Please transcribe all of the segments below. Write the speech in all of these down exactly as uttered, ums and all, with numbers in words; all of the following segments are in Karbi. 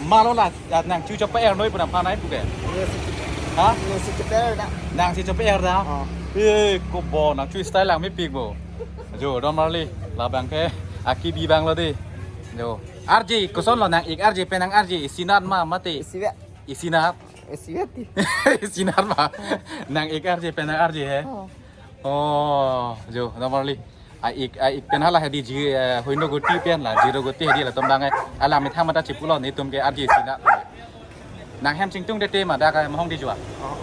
Malo la, ya, nang chu chopa er noi puna panai puke. Nang si chopa er da. Nang si chopa er da. Oh. Eh, ko bo nang chu style lang mepik bo. Jo, don marli, labang ke, aki bi bang lo di. Jo. R J, koson lo nang-ik R J pen nang R J, isinat ma mati. Isivet. Isinat. Isivet ti. Isinat ma. Nang-ik R J pen nang R J he. Oh. Oh, jo, don marli. A-ik, a-ik pen hala hedi ji, eh, Hoino Goti pen la, Zero Goti hedi latum bang, eh, alang methang mata chipulo netum ke R J isinat. Nang hem chingtung tete ma dak, eh, mahong di jua. Oh.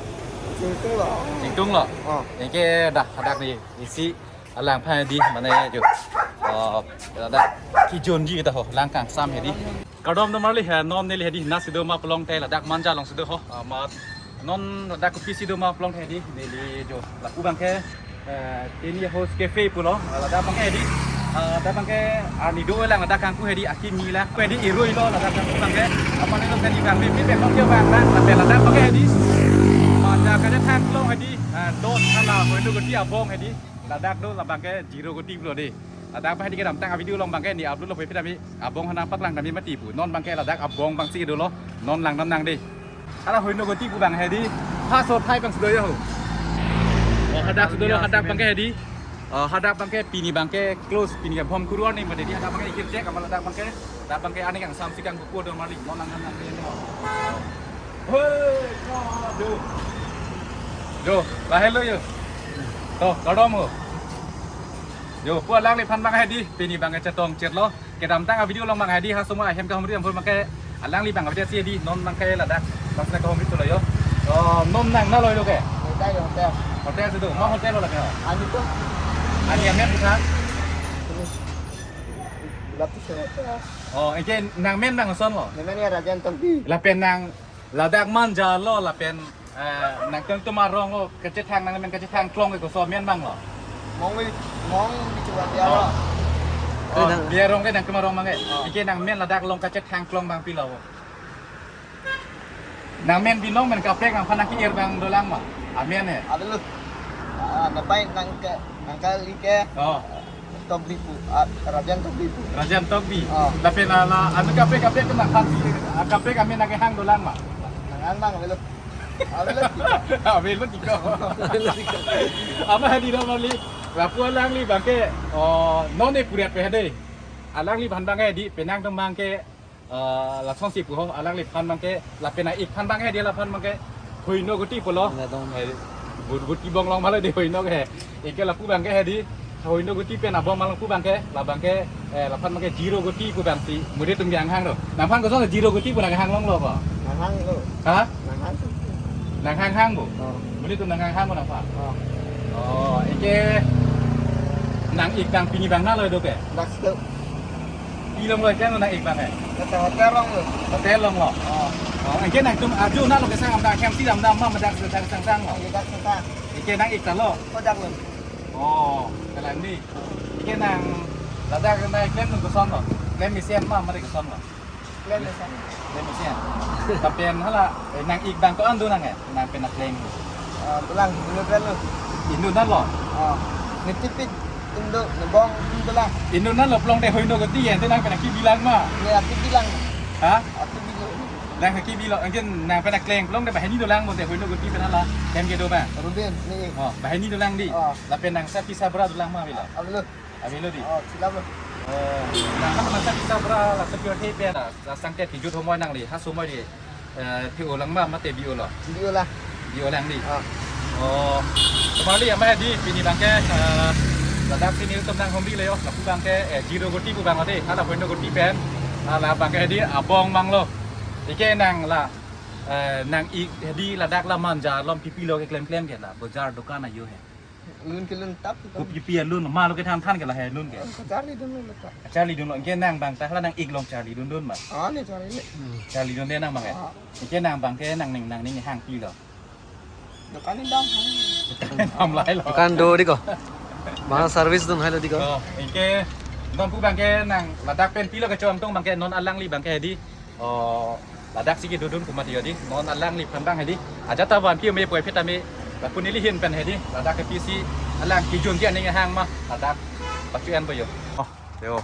Chingtung lo. Chingtung lo. Oh. Anke dah hadak ni isi alang pha di mane jo. Oh, dak kijon ji ta ho lang kangsam hedi. Kardom don marli he, non neli hedi na si do ma pulote ladak Manja along si do ho. Ah, ma non ladak kopisi do ma pulote hedi neli jo lapu bang ke, eh, Teni House Cafe pulo. Ah, ladak bang ke hedi, ah, ladak bang ke arni do lang ladak kangku hedi akimi lang. Ko hedi irui lo ladak kangku bang ke. Apa ni lo hedi bang ke, mi bang ke bang lang, tapi ladak bang ke hedi. Manja kachethan klong hedi, ah, don hala Hoino Goti abong hedi. Ladak do labang ke Zero Goti pulo di. Ladak bang hedi kedamtang a-video along bang ke ne upload lo pui phi dami abong hana paklang dami mati pu. Non bang ke ladak abong bang si dolo. Non lang dam nang di. Hala Hoino Goti pu bang hedi. Ha so thai bang si do ya ho. Oh, hadak si dolo, hadak bang ke hedi. Oh, hadak bang ke pini bang ke close, pini ke bom kurua ni mati di, hadak bang ke ikir cek, amal ladak bang ke, ladak bang ke ani kangsam si kangku don marli, non lang dam nang di. Hei, ko do. Jo, lahelo yo. To, kardom ho. Jo, pu alangliphan bang hedi, pini bang ke chetong chet lo. Kedamtang a-video along bang hedi, ha somo ahem kahumri ampur bang ke alangli bang hedi si hedi, non bang ke ladak, bang sena kahumri tulo yo. Oh, non nang na loi lo ke? Hotel, hotel. Hotel si do, ma hotel lo lake ho? Ani to. Ani amen bukan? Lapis hotel. Oh, anke nang men bang koson lo? Nang men ya Rajan Tokbi. Lapen nang ladak Manja lo lapen, eh, nangtum arong lo kachethang nang men kachethang klong ke koson men bang lo. Mong mi, mong mi chuan dia lo. Oh, dia arong ke nangtum arong bang ke. Oh. Anke nang men ladak along kachethang klong bang pilo. Nang men binong men kaprek nangphan nangke-ir bang dolang ma. Amen he. Ave lo. Ah, napai nang ke, nang kali ke. Oh. Tokbi pu, ah, Rajan Tokbi pu. Rajan Tokbi. Oh. Lapen la, la, anu kaprek kaprek ke nangphan si, ah, kaprek amen nangkehang dolang ma. Nang hang bang ave lo. Ave lo. Ave lo tiko. Ave lo tiko. Apa hedi don marli? Lapu alangli bang ke, oh, non ne puriat pe hedi. Alangliphan bang ke hedi, penang dong bang ke, eh, lason si pu ho, alangliphan bang ke, lapen a-ikphan bang ke hedi laphan bang ke, Hoino Goti pulo. Nang dong. Eh, Gu-, Goti bong long malo di Hoino ke. Anke lapu bang ke hedi, Hoino Goti pen abong malong pu bang ke, labang ke, eh, laphan bang ke Zero Goti pu bang si, mudi tum yang hang do. Nangphan koson Zero Goti pu nang hang long lo ko? Nang hang lo. Ha? Nang hang. Nang hang hang bo? Oh. Mudi tum nang hang hang bo nangphan? Oh. Oh, anke nang-ik bang pini bang na loi do ke? Dak si do. Pi along loi ke nang-ik bang ke? Dak hotel along lo. Hotel along lo. Oh. Oh, anke nangtum aju na lo ke sang dam dam, hem si dam dam ma, ma dak sang sang lo. Dak sang sang. Anke nang-ik ta lo. Oh, dak lo. Oh, kalang ni. Anke nang ladak nang klem nang koson lo. Klem mesen ma, mari koson lo. Klem mesen. Klem mesen. Lapen hala, eh, nang-ik bang ko-an do nang eh, nang pen akleng. Ah, dolang, inut lo. Inut lo? Ah. Ne tipit inut, ne bong dolang. Inut lo pulote Hoino Goti, ante nang pen aki bilang ma. Ne aki bilang. Ha? Aki bilang. Nang aki bilang, anke nang pen akleng pulote banghini dolang, pulote Hoino Goti pen hala, hem kedo bang. Rubin, ne. Oh, banghini dolang di. Oh. Lapen nang sati sabra dolang ma avelo? Avelo. Avelo di. Oh, chilap lo. Oh, nang kan masa bisa bra la security pen la, la sangke tijut homoi nangli, ha somoi di, eh, T O lang ma, mate B O lo? B O lang. B O lang di. Ah. Oh, kembali ama di, pini bang ke, eh, ladak si nelitum nanghumri le yo, lapu bang ke, eh, Zero Goti pu bang di, hala Hoino Goti pen, hala bang ke di, abong bang lo. Anke nang la, eh, nang-ik di ladak la Manja along pi pi lo keklem klem ke la, bojar dukan ayo he. Lun ke lun tap. Kopi pi alun, ma lo kethan than ke la he lun ke. Kacharli dun lo ta. Kacharli dun lo, anke nang bang ta hala nang-ik along charli dun dun ma. Ah, ne charli le. Charli dun le nang bang ke. Ah. Anke nang bang ke nang ning nang ning hang pi lo? Dukan ni dam. Dam lahai lo. Dukan do di ko. Ma service dun hai lo di ko. Oh, anke non pu bang ke nang ladak pen pi lo kechom tong bang ke non alangli bang ke di. Oh, ladak si kedodun komat yo di, non alangliphan bang hedi. Ajat ta van pi me poi phet ame, lapu neli hin pen hedi, ladak ke pisi, alang kijun ji aning hang ma, ladak pachu en boyo. Oh, yo.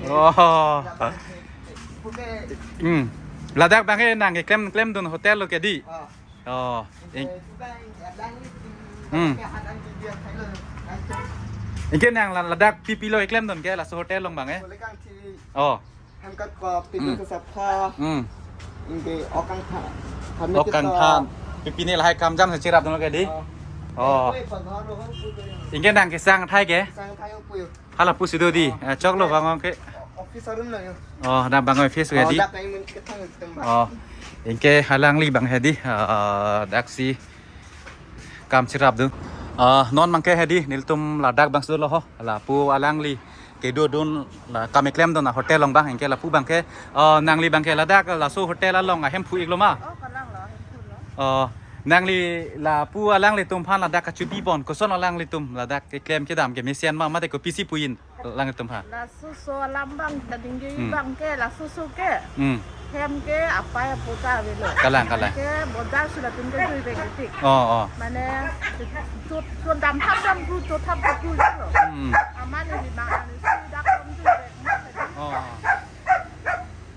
Oh. Hmm. Ladak abang ke nang keklem klemdun hotel lo ke di. Oh. Ing- Hmm. Ingke nang la- ladak pipi lo klemdun ke laso hotel along abang ke. Oh. Hemkat ko pipi Hmm. ke sapha. Hmm. Ingke okang tha. Okang tha. Pipi ne lahai kam jam si chirapdun lo ke di. Oh. Oh. Ingke nang kesang thai ke. Sang thai puyo. Hala pusi do di. Oh. Eh, choklo abang ke. Office room lo yo. Oh, dak abang office ke di. Dak kain mun ketang tem ba. Oh. Ingke alangli abang ke di. Eh, daksi kam chirapdun. Eh, non abang ke di. Nelitum ladak abang sulo ho. Lapu alangli kedodun la kam klemdun a hotel along abang. Ingke lapu abang ke. Eh, nangli abang ke ladak laso hotel along ahemphu iklo ma. Oh, kalang lo, ahemphu lo. Eh, nangli lapu alanglitum aphan ladak kachibi pon. Koson alanglitum ladak keklem kedam ke mesen ma mate kopisi puin. Alanglitum aphan. Laso so alam abang, ta dinggi Hmm. abang ke, laso so ke. Hmm. Hem ke apai apo ta avelo. Kalang, kalang. Ke bojar sudah tinggal dui bag detik. Oh, oh. Mane, tu, tu dam thap dam tu, tu thap tu lo. Hmm. Aman ini bang anu si dak dam dui bag. Oh, oh.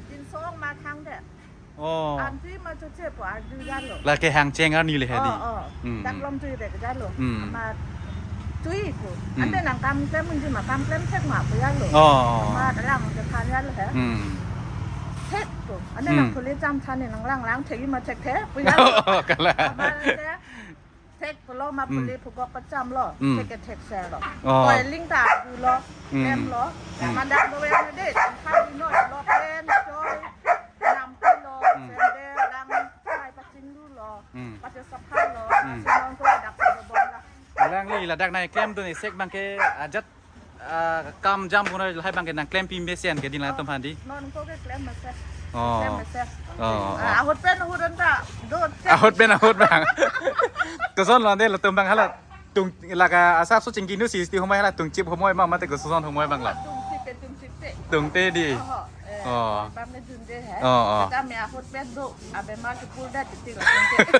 Din song ma thang de. Oh. Anti ma choche po arju jalo. Lake hangcheng arni le he di. Oh, oh. Hmm, Dak hmm. Lom tui bek jalo. Hmm. Ama tui ko. Hmm. Ante nang kam klem unji ma kam klem thek ma po jalo. Oh, oh. Ama dalam ke phan jalo he. Hmm. Thek ko. Ante Hmm. nang thuli cham than ni nang lang lang thek ma thek the po jalo. Oh, kalang. Ama ante thek pulo ma Hmm. puli phugok kacham lo, Hmm. thek ke thek ser lo. Oh. Koi ling ta du lo, Hmm. lem lo. Hmm. Mandak do yang de, kha di no lo pen choi, nam pi lo, Hmm. sende lang, kai paching du lo, Hmm. pache sapha lo, Hmm. si non ko dak ko bom la. Alangli ladak nang klemdun isek abang ke ajat ah, kam jam kono lahai abang ke nang klempi mesen ke din alanglitum aphan di. Non ko ke klem mesen. Oh. Klem mesen. Oh, oh, Ah, oh. Ahut pen ahut anta do. Ahut pen ahut abang. Koson lo de latum abang hala. Tung laka asap so chingki nu si sti humai hala tungchip humai ma mate koson humai abang la. Tungchip ke tungchip te. Tungte di. Oh, eh, Oh. Bang ke junde he. Oh, oh. Kami ahut pen do. Abema ke purda titik la tungte.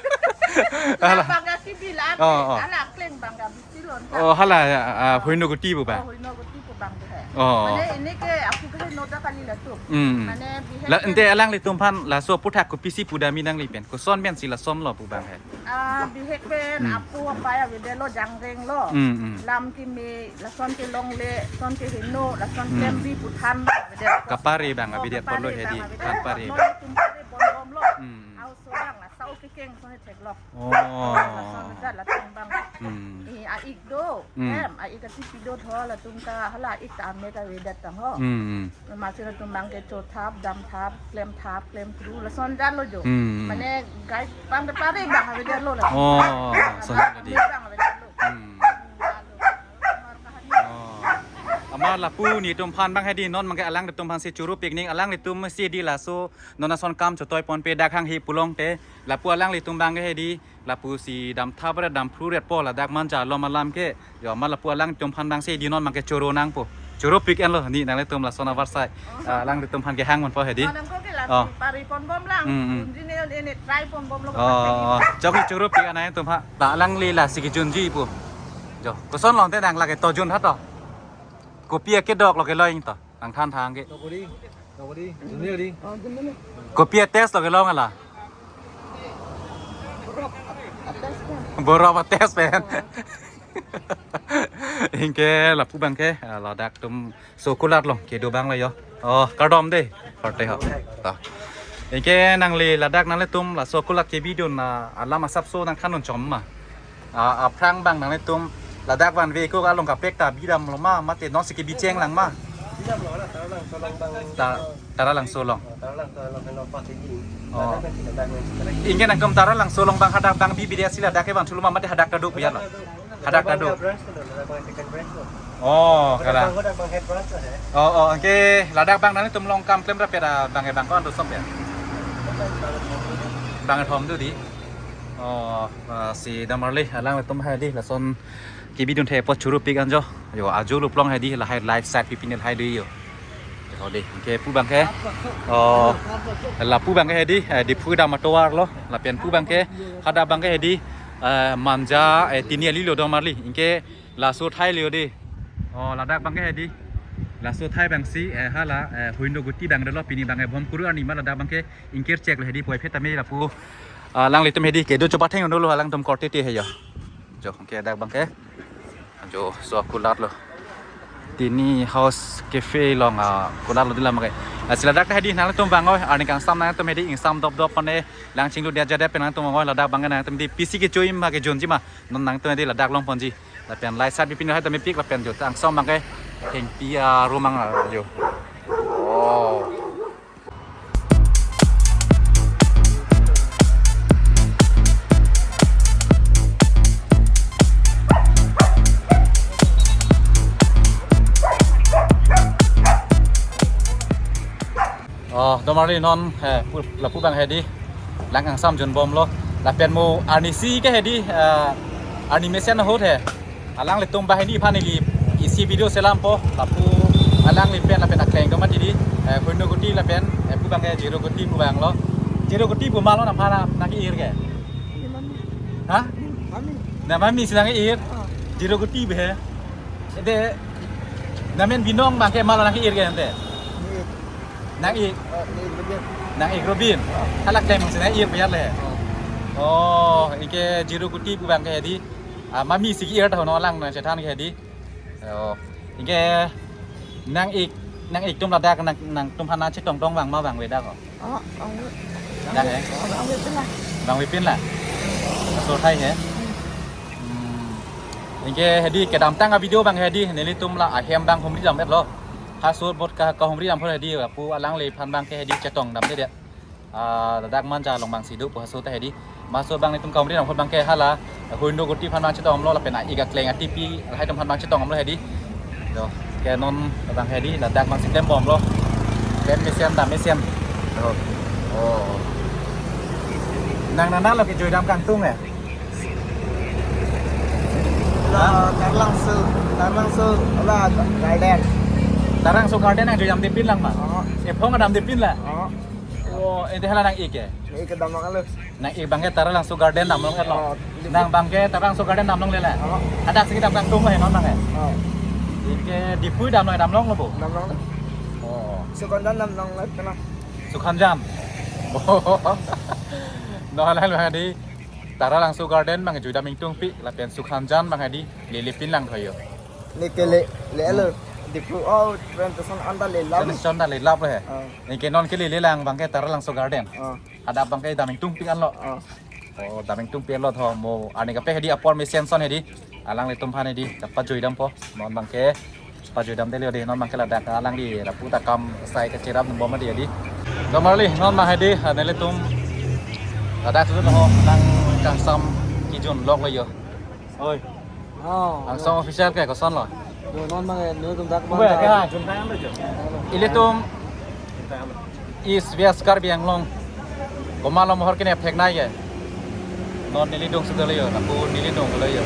Hala. Bang ke kibilan. Oh, oh. Ala kleng bang ke Silon ta. Oh, hala, ah, ah, Hoino Guti pu ba? Oh, Hoino Guti pu abang ke he. Oh. Mane ini ke aphu ke Hoino ta kali latum. Hmm. Mane bihek La, pen ante alanglitum aphan laso aphuthak kopisi pudam nangli pen. Koson pen si lason lo pu abang he. Ah, bihek pen Hmm. aphu apai avedetlo jangreng lo. Hmm, hmm. Lam keme, lason kelongle, lason keheno, lason Hmm. klembi pu than avedetlo. Kapare abang Oh, avedetpo lo kapare he di. Abang avedetpo. Kapare Non abang. Tum pare pon bom lo. Hmm. Au so abang la, sa o kekeng so he theklok. Oh. Lason ja latum abang. Hmm. Eh, a-ik do. Hmm. Em, a-ik ati pido tho latum ta hala ik ta ame ta vedat tang ho. Hmm, hmm. Masi latum abang ke chothap, damthap, klemthap, klemthru, lason jalo jo. Hmm. Mane guide pam de pare abang avedetlo la. Oh, lason jalo di. Abang avedetlo. Hmm. Oh. Ama lapu netum aphan abang he di non abang ke alanglitum aphan si choro pik ning alanglitum si di laso non ason kam chotoi ponpe dak hanghe pulote lapu alanglitum abang ke he di lapu si damthap re damphru re po ladak Manja alom alam ke jo ama lapu alangtum aphan abang si di non abang ke choro nangpo choro pik enlo ni nanglitum lason avarsai ah, alanglitum aphan kehang ponpo he di. Nang ko ke la Oh. si pari pon bom lang. Hmm, hmm. Junji ne ne try pon bom lo. Oh, chok hi choro pik anai tum ha. Ta alangli lasi kejunji pu. Jo, koson lo te nang lake to jun ha to. Kopi akedok lo ke lo ing to. Nang than thang ke. Tokori, tokori, junior di. Kopi a-test lo ke lo ngala. Borok a-test pen. Ingke lapu abang ke, ah, ladak atum so kulat lo, kedo abang lo yo. Oh, kardom de. Korte ho. Ta. Ingke nangli ladak nanglitum laso kulat kebidun na alam asapso nang thandun chom ma. Ah, aphrang abang nanglitum ladak vanve ko along kaprek ta bidam lo ma, mate non si kebi cheng lang ma. Bidam lo, la, Taralangso along abang. Ta, Taralangso along. Oh, Taralangso along, heno pa sidi. Oh. Ladak kan tidak ada yang sekarang. Ingke nangtum Taralangso along abang hadak abang bi bidia si ladak ke abang chuluma mate hadak ta do biar lo. Hadak ta do. Abang branch tu, abang second branch tu. Oh, Abang, kalang. Abang, abang head branch tu, he. Oh, oh, ingke ladak abang nanglitum along kam klem rapi ada abang abang ko andu som ya. Abang thom tu di. Oh, ah, si damar le, alangtum he di, lason kebidun the apot choro pik anjo. Jo, ajo luplong he di, lahai life side pipinil hai di yo. Jo de, ingke pu abang ke. Oh, lapu abang ke he di, eh, Diphu dam atovar lo, lapen pu abang ke, hadak abang ke he di, eh, Manja, eh, Tiniali lo damar le, ingke laso thai le yo de. Oh, ladak abang ke he di. Laso athai abangsi, eh, hala, eh, Hoinogoti abang dolo, pini abang, eh, Bhomkuru arni ma ladak abangke ingkir chek lo hedi puvoiphit tame lapu, ah, alanglitum hedi kedo chopatheng un-elo alangtum korte te he jo. Jo, ke dak abangke. Jo, so kulat lo. Tiny House Cafe along, ah, kulat lo dila make. Ah, si ladak hedi nangtum vang oi, arni kangsam nangtum hedi ingsam dopdop mane lang chinglu dia jade pen nangtum vang oi, ladak abangke nangtum hedi pisi kecho-im ma kejunji ma. Non nangtum hedi ladak longponji. Lapen light sat bipin hai tame pik lapen jo angsong abangke thengpi arum abang jo. Oh. Oh, domarli non, eh, pu-, lapu abang hedi. Lang kangsam junbomlo. Lapen mo arnisi ke hedi, eh, arni mesen ahut he. Alanglitum banghini aphan ili isi video selampo. Lapu alangli pen lapen akleng do mati di. Eh, Hoinogoti lapen, eh, pu abangke Jirogoti pu abanglo. Jirogoti pu ma lo nangphan nangke-ir ke? Mami. Ha? Mami. Na mami si nangke-ir. Ah. Jirogoti be he. Ede, namen binong abangke ma lo nangke-ir ke ante? Ni. Nang-ik. Eh, ni Robin. Nang-ik Robin. Ah. Hala klem si nang-ir biar le. Ah. Oh, anke Jirogoti pu abangke hedi. Ah, mami si ke-ir ta hono lang nangchethan ke hedi. Oh. Anke nang-ik, nang-ik atum ladak nang, nangtum aphan nangchetongtong vang ma vangve dak ko? Oh, vangve. Dak he? Oh, vangvepin la. Vangvepin la? Laso athai he? Hmm. Anke hedi kedamtang avideo abang hedi nelitum la ahem abang humri dam-etlo. Halaso apot ke, kehumri dam apot hedi lapu alangliphan abangke hedi chetongdamde det. Ah, ladak Manja along abangsi do pu halaso ta hedi. Halaso abang nelitum kehumri dam apot abangke hala Hoinogoti aphan abang chetongdamlo lapen a-ik akleng atipi lahai atum aphan abang chetongdamlo hedi. Jo, ke non abang hedi ladak abangsi klembomlo. Klem mesen dam mesen. Jo. Oh. Nang nana lo kejui dam kangtung eh? La Taralangso, Taralangso, la Garden. Taralangso Garden nangjui damdepin lang ma? Oh. Ephong damdepin la? Oh. Oh, ente hala nang-ik ke? Nang-ik kedam abang lo. Nang-ik abangke Taralangso Garden damlong-etlo. Oh. Nang abangke Taralangso Garden damlongle la? Oh. Hadak si kedam kangtung lo he non abangke? Oh. Anke Diphu damlong, damlonglo bo? Damlong. Oh. Sukhanjan damlong-et kena. Sukhanjan. No hala lo hadi. Taralangso Garden abang jui dam ingtungpi lapen Sukhanjan abang hadi lelepin lang thoyo. Neke le, le lo. Hmm. Diphu, oh, train station anta lelap. Train station anta lelap he. Ah. Anke non ke lele lang abangke Taralangso Garden. Ah. Hadak abangke dam ingtungpi anlo. Ah. Oh, dam ingtungpi anlo tho mo arni kaprek hedi apor mesen ason hedi. Alanglitum aphan hedi kapajui dampo. Non abangke pajui damdelo dei, non abangke ladak alangli lapu ta kam sai kacherap bom hedi hedi. Domarli non abang hedi, ah, nelitum ladak tu ho lang kangsam kejun loklo jo. Oi. Oh. Angsong official ke kosonlo? Jo, non abang nelitum dak abang. Ube ke ha, juntang lo jo. Ilitum East West Karbi Anglong. Komatlo mohor kenep theknei ke. Non neli dong sudah lo jo, lapu neli dong lo jo.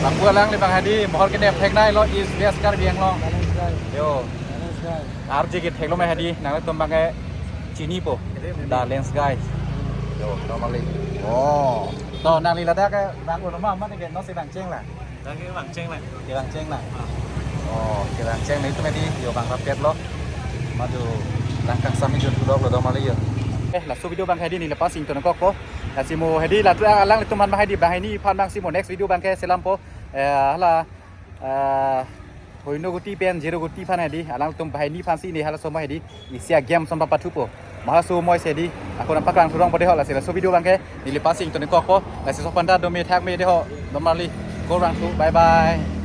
Lapu alangli abang hadi mohor kenep thekneilo East West Karbi Anglong. Talent guy. Jo. Talent guy. R J ke theklo ma hadi, nangtum abangke chinipo. The Lens Guy. Jo, normally. Oh. To nangli ladak ke bang ulo ma, ma ke non si bang cheng la. Lagi bang cheng la. Ke bang cheng la. Ah. Oh, ke bang cheng la itu medi jo bang rapet lo. Madu lang kangsam kejun pudok lo domarli jo. Eh, laso video abang hadi neli lapu-an si ingtonkokpo. Lasi mo hadi latum alanglitum aphan abang hadi banghini aphan abangsi mo next video abangke selampo. Eh, hala, eh, Hoinogoti pen Jirogoti aphan hadi alangtum banghini aphansi ne halaso mo hadi isi a-game ason pathupo. Mo halaso mo isi hadi ako nangpaklang thurong po dei ho, lasi laso video abangke neli lapu-an si ingtonkokpo. Lasi laso aphan ta dome thakme dei ho. Domarli, ko rang thu. Bye bye.